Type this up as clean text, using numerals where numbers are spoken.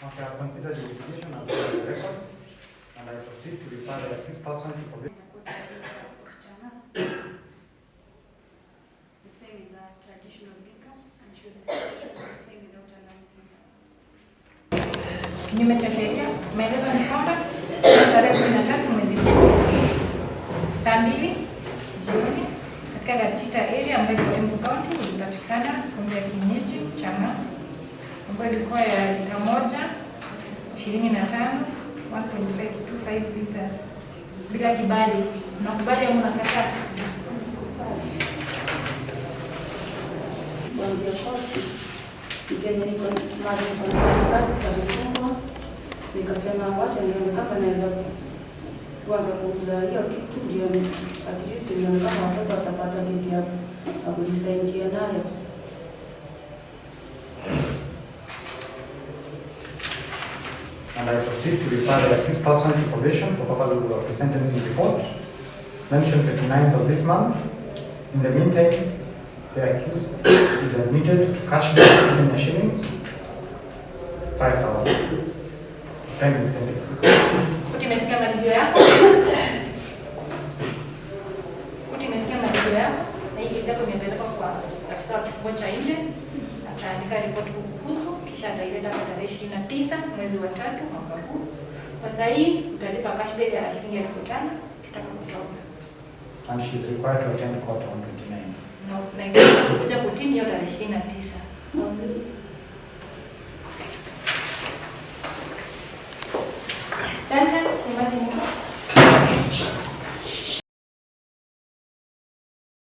Okay, I've considered the litigation as well as the records, and I proceed to refer the accused person to probation. Of chang'aa. The same is a traditional liquor and she was issued the same without a license. Kinyume cha sheria. Maelezo ni kwamba tarehe 13 mwezi huu saa 2 jioni katika Gatita area ambayo iko Embu County ilipatikana pombe ya kienyeji chang'aa ambayo ilikuwa ya lita 1.25, 1.525 liters bila kibali. Unakubali au unakataa? Kuambia koti venye niko mahali niko nafanya kazi palifungwa, nikasema wacha nione kama naweza kuanza kuuza hiyo kitu, ndio at least nione kama watoto watapata kitu ya kujisaidia nayo. And I proceed to refer the accused person to probation for purposes of pre-sentencing report mentioned 29th of this month. In the meantime, the accused is admitted to cash bail Kenya shillings 5,000 pending sentencing. Koti imesikia marudio yako. Koti imesikia marudio yako na hii kesi yako imepelekwa kwa afisa wa kifungo cha nje. Ataandika ripoti kukuhusu kisha ataileta hapa tarehe 29 mwezi wa tatu mwaka huu. Kwa sasa hii utalipa cash bail ya shilingi 5,000 ukitaka kutoka. And she is required to attend court on 29. Na kuja kotini hiyo tarehe 29. Mwezi